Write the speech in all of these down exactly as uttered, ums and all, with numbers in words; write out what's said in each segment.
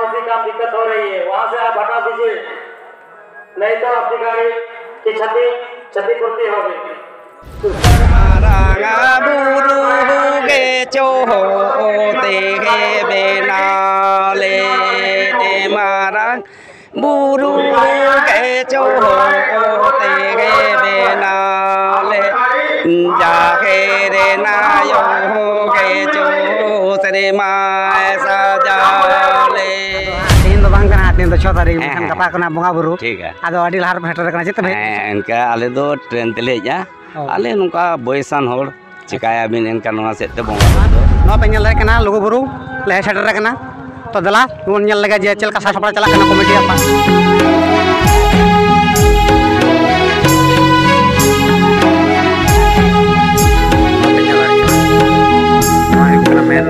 उसी काम दिक्कत हो रही है, वहां से आप हटा दीजिए, नहीं तो आपकी गाड़ी की क्षति क्षतिपूर्ति होगी। ᱢᱟᱨᱟᱝ ᱵᱩᱨᱩ ᱜᱮ ᱪᱚᱦᱚ ᱛᱮᱜᱮ ᱵᱮᱱᱟᱣ ᱞᱮ, ᱢᱟᱨᱟᱝ ᱵᱩᱨᱩ ᱜᱮ ᱪᱚᱦᱚ ᱛᱮᱜᱮ ᱵᱮᱱᱟᱣ ᱞᱮ, ᱡᱟᱦᱮᱨ ᱟᱭᱳ ᱜᱮ ᱪᱚ ᱥᱮᱨᱢᱟᱭ ᱥᱟᱡᱟᱣ ᱞᱮ᱾ ᱛᱮᱦᱮᱧ ᱫᱚ ᱵᱟᱝ ᱠᱟᱱᱟ, ᱛᱮᱦᱮᱧ ᱫᱚ ᱪᱷᱚ ᱛᱟᱹᱨᱤᱠᱷ, ᱦᱮᱸ, ᱢᱮᱱᱠᱷᱟᱱ ᱦᱮᱸ᱾ ᱜᱟᱯᱟ ᱠᱷᱚᱱᱟᱜ ᱵᱚᱸᱜᱟ ᱵᱩᱨᱩ᱾ ᱴᱷᱤᱠ ᱜᱮᱭᱟ᱾ ᱟᱫᱚ ᱟᱹᱰᱤ ᱞᱟᱦᱟ ᱨᱮᱯᱮ ᱥᱮᱴᱮᱨ ᱟᱠᱟᱱᱟ, ᱪᱮᱫ ᱛᱮᱯᱮ ᱦᱮᱡ ᱦᱮᱸ, ᱮᱱᱠᱟ ᱟᱞᱮ ᱫᱚ ᱴᱨᱮᱱ ᱛᱮᱞᱮ ᱦᱮᱡᱼᱟ᱾ ᱚ᱾ ᱟᱞᱮ ᱱᱚᱝᱠᱟ ᱵᱚᱭᱮᱥᱟᱱ ᱦᱚᱲ, ᱪᱤᱠᱟᱹᱭᱟᱵᱤᱱ ᱮᱱᱠᱷᱟᱱ ᱱᱚᱣᱟ ᱥᱮᱫ ᱛᱮ ᱵᱚᱸᱜᱟ ᱵᱩᱨᱩ ᱫᱚ? ᱱᱚᱣᱟ ᱯᱮ ᱧᱮᱞ ᱫᱟᱲᱮᱭᱟᱜ ᱠᱟᱱᱟ, ᱞᱩᱜᱩ ᱵᱩᱨᱩ ᱞᱮ ᱦᱮᱡ ᱥᱮᱴᱮᱨ ᱟᱠᱟᱱᱟ᱾ ᱛᱚ ᱫᱮᱞᱟ ᱵᱚᱱ ᱧᱮᱞ ᱞᱮᱜᱟ ᱡᱮ ᱪᱮᱫ ᱞᱮᱠᱟ ᱥᱟᱡᱟᱣ ᱥᱟᱯᱲᱟᱣ ᱪᱟᱞᱟᱜ ᱠᱟᱱᱟ ᱠᱚᱢᱤᱴᱤᱭᱟᱜ ᱯᱟᱦᱴᱟ᱾ ᱱᱚᱣᱟ ᱯᱮ ᱧᱮᱞ ᱫᱟᱲᱮᱭᱟᱜ ᱠᱟᱱᱟ, ᱱᱚᱣᱟ ᱦᱩᱭᱩᱜ ᱠᱟᱱᱟ ᱢᱮᱱ᱾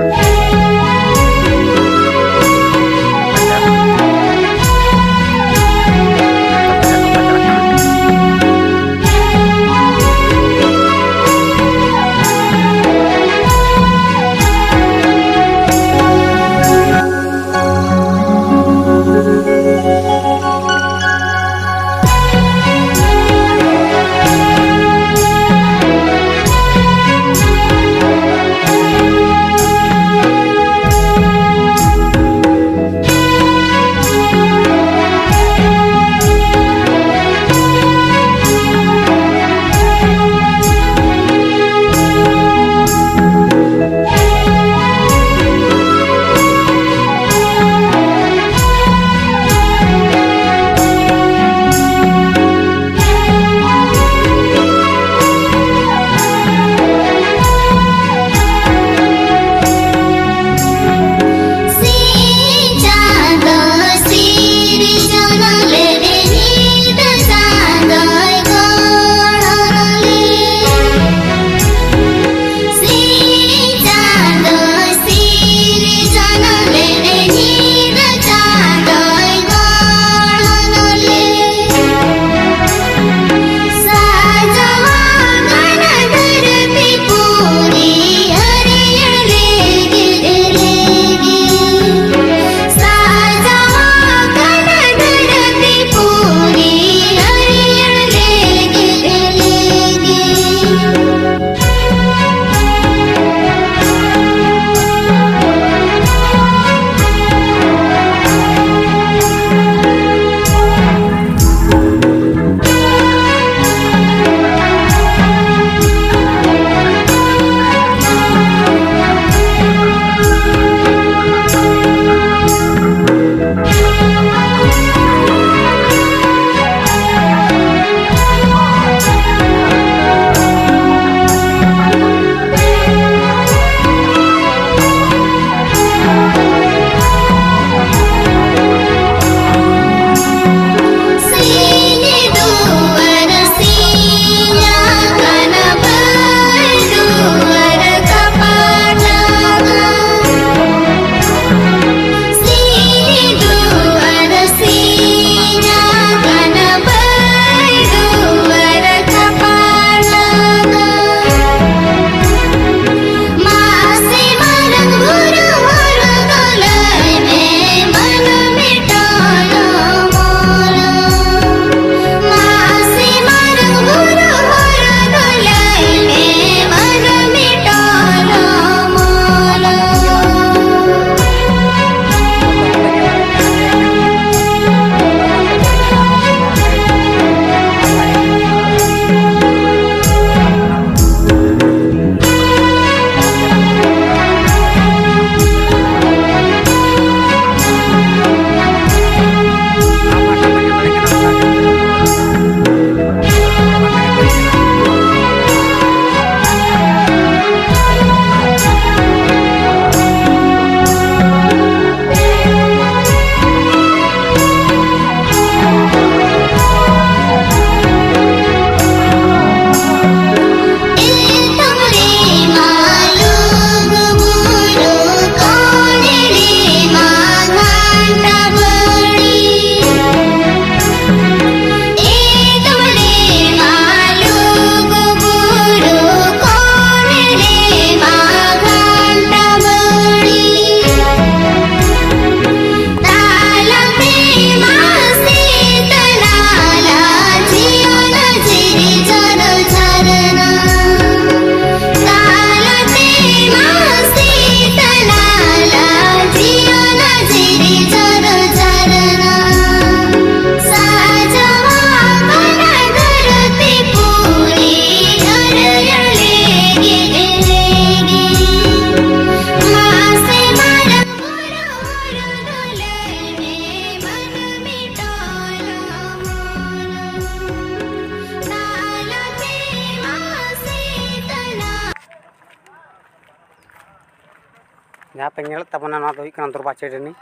ᱡᱟᱦᱟᱸ ᱯᱮ ᱧᱮᱞᱮᱫ ᱛᱟᱵᱚᱱᱟ, ᱱᱚᱣᱟ ᱫᱚ ᱦᱩᱭᱩᱜ ᱠᱟᱱᱟ ᱫᱚᱨᱵᱟᱨ ᱪᱟᱹᱴᱟᱹᱱᱤ᱾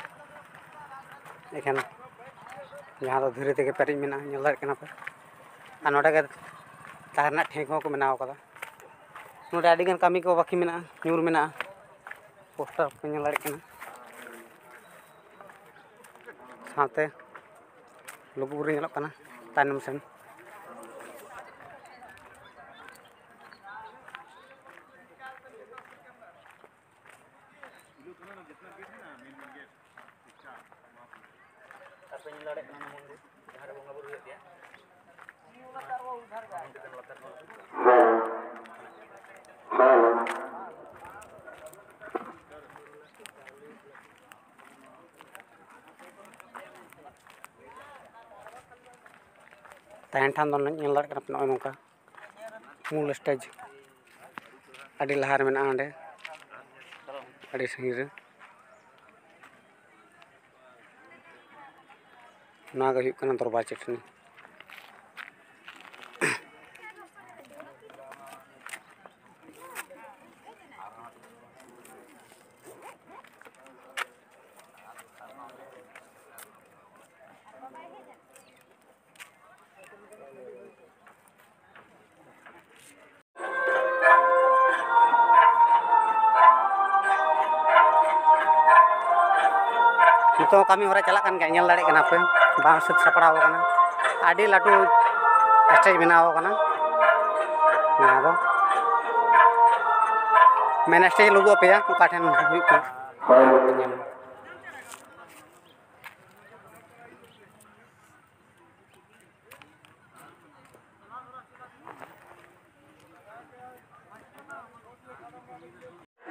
ᱮᱠᱷᱮᱱ ᱡᱟᱦᱟᱸ ᱫᱚ ᱫᱷᱤᱨᱤ ᱛᱮᱜᱮ ᱯᱮᱨᱮᱡ ᱢᱮᱱᱟᱜᱼᱟ, ᱧᱮᱞ ᱫᱟᱲᱮᱭᱟᱜ ᱠᱟᱱᱟ ᱯᱮ᱾ ᱟᱨ ᱱᱚᱰᱮ ᱜᱮ ᱛᱟᱦᱮᱸ ᱨᱮᱱᱟᱜ ᱴᱷᱮᱸᱠ ᱦᱚᱸᱠᱚ ᱵᱮᱱᱟᱣ ᱠᱟᱫᱟ᱾ ᱱᱚᱰᱮ ᱟᱹᱰᱤᱜᱟᱱ ᱠᱟᱹᱢᱤ ᱠᱚ ᱵᱟᱹᱠᱤ ᱢᱮᱱᱟᱜᱼᱟ, ᱧᱩᱨ ᱢᱮᱱᱟᱜᱼᱟ᱾ ᱯᱳᱥᱴᱟᱨ ᱠᱚ ᱧᱮᱞ ᱫᱟᱲᱮᱭᱟᱜ ᱠᱟᱱᱟ, ᱥᱟᱶᱛᱮ ᱞᱩᱜᱩᱵᱩᱨᱩ ᱧᱮᱞᱚᱜ ᱠᱟᱱᱟ ᱛᱟᱭᱱᱚᱢ ᱥᱮᱱ᱾ ᱟᱯᱮ ᱧᱮᱞ ᱫᱟᱲᱮᱭᱟᱜ ᱠᱟᱱᱟ ᱚᱱᱟ ᱢᱚᱱᱫᱤᱨ, ᱡᱟᱦᱟᱸ ᱨᱮ ᱵᱚᱸᱜᱟ ᱵᱩᱨᱩ ᱦᱩᱭᱩᱜ ᱜᱮᱭᱟ᱾ ᱛᱟᱦᱮᱱ ᱴᱷᱟᱶ ᱫᱚ ᱧᱮᱞ ᱫᱟᱲᱮᱭᱟᱜ ᱠᱟᱱᱟ ᱯᱮ, ᱱᱚᱜᱼᱚᱭ ᱱᱚᱝᱠᱟ ᱢᱩᱞ ᱥᱴᱮᱡᱽ ᱟᱹᱰᱤ ᱞᱟᱦᱟ ᱨᱮ ᱢᱮᱱᱟᱜᱼᱟ, ᱚᱸᱰᱮ ᱟᱹᱰᱤ ᱥᱟᱺᱜᱤᱧ ᱨᱮ᱾ ᱱᱚᱣᱟ ᱜᱮ ᱦᱩᱭᱩᱜ ᱠᱟᱱᱟ ᱫᱚᱨᱵᱟᱨ ᱪᱟᱹᱴᱟᱹᱱᱤ᱾ ᱱᱤᱛᱚᱜ ᱠᱟᱹᱢᱤ ᱦᱚᱨᱟ ᱪᱟᱞᱟᱜ ᱠᱟᱱ ᱜᱮᱭᱟ, ᱧᱮᱞ ᱫᱟᱲᱮᱭᱟᱜ ᱠᱟᱱᱟ ᱯᱮ, ᱵᱟᱝ ᱥᱟᱹᱛ ᱥᱟᱯᱲᱟᱣ ᱟᱠᱟᱱᱟ᱾ ᱟᱹᱰᱤ ᱞᱟᱹᱴᱩ ᱥᱴᱮᱡᱽ ᱵᱮᱱᱟᱣ ᱟᱠᱟᱱᱟ᱾ ᱱᱚᱣᱟ ᱫᱚ ᱢᱮᱱ ᱥᱴᱮᱡᱽ ᱞᱮ ᱩᱫᱩᱜ ᱟᱯᱮᱭᱟ, ᱚᱠᱟ ᱴᱷᱮᱱ ᱦᱩᱭᱩᱜ ᱠᱟᱱᱟ᱾ ᱧᱮᱞ ᱢᱮ᱾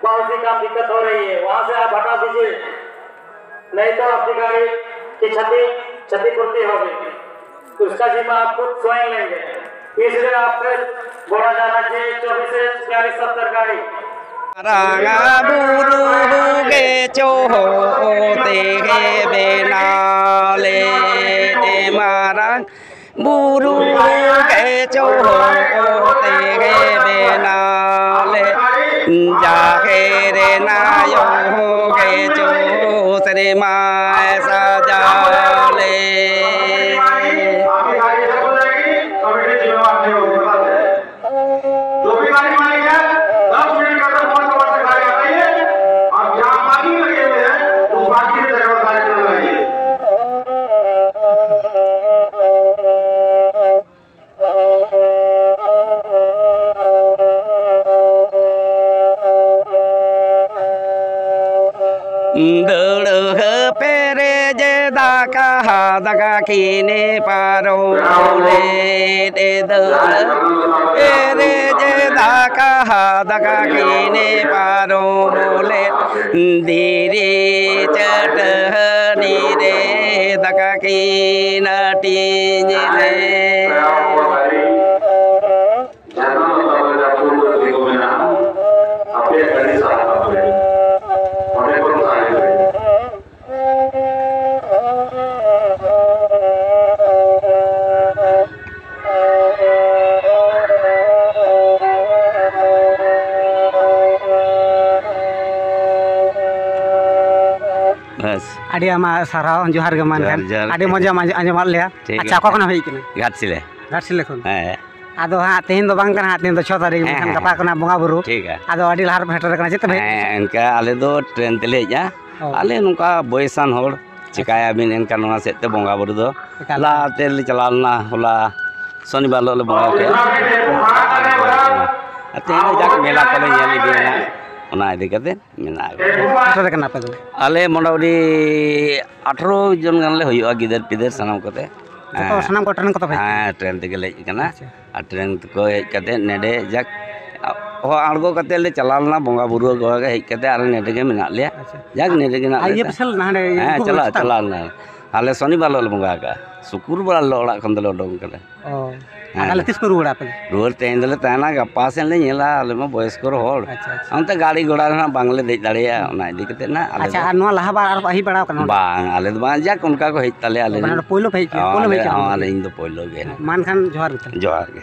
कौन सी काम दिक्कत हो रही है, वहां से आप हटा दीजिए, नहीं तो आपकी गाड़ी की क्षति क्षतिपूर्ति होगी, उसका जिम्मा आप खुद स्वयं लेंगे। इसलिए आपसे बोला जा रहा है, चौबीस से चालीस सत्तर गाड़ी। ᱢᱟᱨᱟᱝ ᱵᱩᱨᱩ ᱜᱮ ᱪᱚᱦᱚ ᱛᱮᱜᱮ ᱵᱮᱱᱟᱣ ᱞᱮᱫ, ᱢᱟᱨᱟᱝ ᱵᱩᱨᱩ ᱜᱮ ᱪᱚᱦᱚ ᱛᱮᱜᱮ ᱵᱮᱱᱟᱣ ᱞᱮᱫ᱾ ᱡᱟᱦᱮᱨ ᱱᱟᱭᱚ ᱜᱮ ᱪᱚ ᱥᱮᱨᱢᱟᱭ ᱥᱟᱡᱟᱣ ᱞᱮ᱾ ᱫᱟᱹᱲᱦᱟᱹ ᱯᱮᱨᱮᱡ ᱫᱟᱠᱟ, ᱫᱟᱠᱟ ᱠᱤᱱᱮ ᱯᱟᱨᱚᱢ ᱞᱮᱫ᱾ ᱫᱟᱹᱲᱦᱟᱹ ᱯᱮᱨᱮᱡ ᱫᱟᱠᱟ, ᱫᱟᱠᱟ ᱠᱤᱱᱮ ᱯᱟᱨᱚᱢ ᱞᱮᱫ᱾ ᱫᱷᱤᱨᱤ ᱪᱟᱹᱴᱟᱹᱱᱤ ᱨᱮ ᱫᱟᱠᱟ ᱠᱤᱱ ᱦᱟᱹᱴᱤᱧ ᱞᱮᱫ᱾ ᱵᱮᱥ᱾ ᱟᱹᱰᱤ ᱟᱭᱢᱟ ᱥᱟᱨᱦᱟᱣ, ᱡᱚᱦᱟᱨ ᱜᱮ ᱢᱟ ᱡᱚᱦᱟᱨ, ᱮᱱᱠᱷᱟᱱ᱾ ᱡᱚᱦᱟᱨ᱾ ᱟᱹᱰᱤ ᱢᱚᱡᱽ ᱮᱢ ᱟᱸᱡᱚᱢ-, ᱟᱸᱡᱚᱢᱟᱫ ᱞᱮᱭᱟ᱾ ᱴᱷᱤᱠ ᱟᱪᱪᱷᱟ, ᱜᱮᱭᱟ᱾ ᱚᱠᱟ ᱠᱷᱚᱱᱮᱢ ᱦᱮᱡ ᱠᱟᱱᱟ? ᱜᱷᱟᱴᱥᱤᱞᱟᱹ᱾ ᱜᱷᱟᱴᱥᱤᱞᱟᱹ ᱠᱷᱚᱱ? ᱦᱮᱸ᱾ ᱟᱫᱚ ᱦᱟᱸᱜ ᱛᱮᱦᱮᱧ ᱫᱚ ᱵᱟᱝ ᱠᱟᱱᱟ, ᱦᱟᱸᱜ ᱛᱮᱦᱮᱧ ᱫᱚ ᱪᱷᱚ ᱛᱟᱹᱨᱤᱠᱷ, ᱦᱮᱸ, ᱢᱮᱱᱠᱷᱟᱱ ᱦᱮᱸ, ᱜᱟᱯᱟ ᱦᱮᱸ᱾ ᱠᱟᱱᱟ ᱵᱚᱸᱜᱟ ᱵᱩᱨᱩ᱾ ᱴᱷᱤᱠ ᱜᱮᱭᱟ᱾ ᱟᱫᱚ ᱟᱹᱰᱤ ᱞᱟᱦᱟ ᱨᱮᱯᱮ ᱦᱮᱡ ᱦᱮᱡ ᱦᱮᱸ, ᱮᱱᱠᱟ ᱟᱞᱮ ᱫᱚ ᱴᱨᱮᱱ ᱛᱮᱞᱮ ᱦᱮᱡᱼᱟ᱾ ᱚ᱾ ᱟᱞᱮ ᱱᱚᱝᱠᱟ ᱵᱚᱭᱮᱥᱟᱱ ᱦᱚᱲ, ᱟᱪᱪᱷᱟ᱾ ᱪᱤᱠᱟᱹᱭᱟᱵᱤᱱ ᱮᱱᱠᱷᱟᱱ ᱱᱚᱣᱟ ᱥᱮᱫ ᱛᱮ ᱵᱚᱸᱜᱟ ᱵᱩᱨᱩ ᱫᱚ᱾ ᱮᱠᱟᱞ᱾ ᱞᱟᱦᱟ ᱛᱮᱞᱮ ᱪᱟᱞᱟᱣ ᱞᱮᱱᱟ, ᱦᱚᱞᱟ ᱥᱚᱱᱤᱵᱟᱨ ᱦᱤᱞᱳᱜ ᱞᱮ ᱵᱚᱸᱜᱟ ᱠᱮᱜᱼᱟ᱾ ᱟᱨ ᱛᱮᱦᱮᱧ ᱫᱚ ᱡᱟᱠ ᱢᱮᱞᱟ ᱠᱚᱞᱮ ᱧᱮᱞ ᱤᱫᱤᱭᱟ ᱱᱟᱜ, ᱚᱱᱟ ᱤᱫᱤ ᱠᱟᱛᱮ᱾ ᱢᱮᱱᱟᱜᱼᱟ᱾ ᱥᱮᱴᱮᱨ ᱠᱟᱱᱟ ᱯᱮ ᱛᱚᱵᱮ? ᱟᱞᱮ ᱢᱚᱴᱟᱢᱩᱴᱤ ᱟᱴᱷᱨᱚ ᱡᱚᱱ ᱜᱟᱱ ᱞᱮ ᱦᱩᱭᱩᱜᱼᱟ, ᱜᱤᱫᱟᱹᱨ ᱯᱤᱫᱟᱹᱨ ᱥᱟᱱᱟᱢ ᱠᱚᱛᱮ᱾ ᱡᱚᱛᱚ ᱦᱮᱸ᱾ ᱥᱟᱱᱟᱢ ᱠᱚ ᱴᱨᱮᱱ ᱠᱚᱛᱮ ᱯᱮ ᱦᱮᱡ ᱠᱟᱱᱟ? ᱦᱮᱸ, ᱴᱨᱮᱱ ᱛᱮᱜᱮ ᱞᱮ ᱦᱮᱡ ᱠᱟᱱᱟ᱾ ᱟᱪᱪᱷᱟ᱾ ᱟᱨ ᱴᱨᱮᱱ ᱠᱚ ᱦᱮᱡ ᱠᱟᱛᱮ ᱱᱮᱰᱮ ᱡᱟᱠ, ᱦᱚᱸ ᱟᱬᱜᱚ ᱠᱟᱛᱮ ᱞᱮ ᱪᱟᱞᱟᱣ ᱞᱮᱱᱟ ᱵᱚᱸᱜᱟ ᱵᱩᱨᱩ ᱟᱹᱜᱩ ᱠᱟᱛᱮ, ᱦᱮᱡ ᱠᱟᱛᱮ ᱟᱨ ᱱᱮᱰᱮ ᱜᱮ ᱢᱮᱱᱟᱜ ᱞᱮᱭᱟ᱾ ᱟᱪᱪᱷᱟ᱾ ᱡᱟᱠ ᱱᱮᱰᱮ ᱜᱮ ᱢᱮᱱᱟᱜ ᱟᱨ ᱞᱮᱭᱟ᱾ ᱤᱭᱟᱹ ᱯᱮ ᱥᱮᱱ ᱞᱮᱱᱟ ᱦᱟᱸᱰᱮ ᱦᱮᱸ, ᱵᱩᱨᱩ ᱪᱟᱞᱟᱣ, ᱪᱮᱛᱟᱱ? ᱪᱟᱞᱟᱣ ᱞᱮᱱᱟ᱾ ᱟᱞᱮ ᱥᱚᱱᱤᱵᱟᱨ ᱦᱤᱞᱳᱜ ᱞᱮ ᱵᱚᱸᱜᱟ ᱟᱠᱟᱜᱼᱟ, ᱥᱩᱠᱩᱨᱵᱟᱨ ᱦᱤᱞᱳᱜ ᱚᱲᱟᱜ ᱠᱷᱚᱱ ᱫᱚᱞᱮ ᱩᱰᱩᱝ ᱠᱟᱱᱟ᱾ ᱚ᱾ ᱟᱨ ᱦᱮᱸ᱾ ᱛᱟᱦᱞᱮ ᱛᱤᱥ ᱯᱮ ᱨᱩᱣᱟᱹᱲᱟ ᱟᱯᱮ ᱫᱚ? ᱨᱩᱣᱟᱹᱲ ᱛᱮᱦᱮᱧ ᱫᱚᱞᱮ ᱛᱟᱦᱮᱱᱟ, ᱜᱟᱯᱟ ᱥᱮᱱ ᱞᱮ ᱧᱮᱞᱟ, ᱟᱞᱮ ᱢᱟ ᱵᱚᱭᱚᱥᱠᱚ ᱦᱚᱲ᱾ ᱟᱪᱪᱷᱟ, ᱟᱪᱪᱷᱟ᱾ ᱚᱱᱛᱮ ᱜᱟᱹᱲᱤ ᱜᱷᱚᱲᱟ ᱨᱮ ᱦᱟᱸᱜ ᱵᱟᱝᱞᱮ ᱫᱮᱡ ᱫᱟᱲᱮᱭᱟᱜᱼᱟ, ᱚᱱᱟ ᱤᱫᱤ ᱠᱟᱛᱮ ᱱᱟᱜ ᱟᱞᱮ ᱟᱪᱪᱷᱟ, ᱫᱚ ᱟᱨ ᱱᱚᱣᱟ ᱞᱟᱦᱟ ᱵᱟᱨ ᱟᱨ ᱦᱮᱡ ᱵᱟᱲᱟᱣ ᱠᱟᱱᱟ ᱱᱚᱰᱮ? ᱵᱟᱝ, ᱟᱞᱮ ᱫᱚ ᱵᱟᱝ, ᱡᱟᱠ ᱚᱱᱠᱟ ᱠᱚ ᱦᱮᱡ ᱛᱟᱞᱮᱭᱟ, ᱟᱞᱮ ᱢᱟᱱᱮ ᱨᱮᱱ᱾ ᱱᱚᱰᱮ ᱯᱳᱭᱞᱳ ᱯᱮ ᱦᱮᱡ ᱠᱟᱱᱟ? ᱚ, ᱯᱳᱭᱞᱳ ᱯᱮ ᱟᱞᱮ, ᱦᱮᱡ ᱠᱟᱱᱟ ᱦᱚᱸ, ᱱᱚᱰᱮ? ᱟᱞᱮ, ᱤᱧ ᱫᱚ ᱯᱳᱭᱞᱳ ᱜᱮ᱾ ᱢᱟ ᱮᱱᱠᱷᱟᱱ ᱡᱚᱦᱟᱨ ᱜᱮ ᱛᱟᱦᱞᱮ᱾ ᱡᱚᱦᱟᱨ ᱜᱮ᱾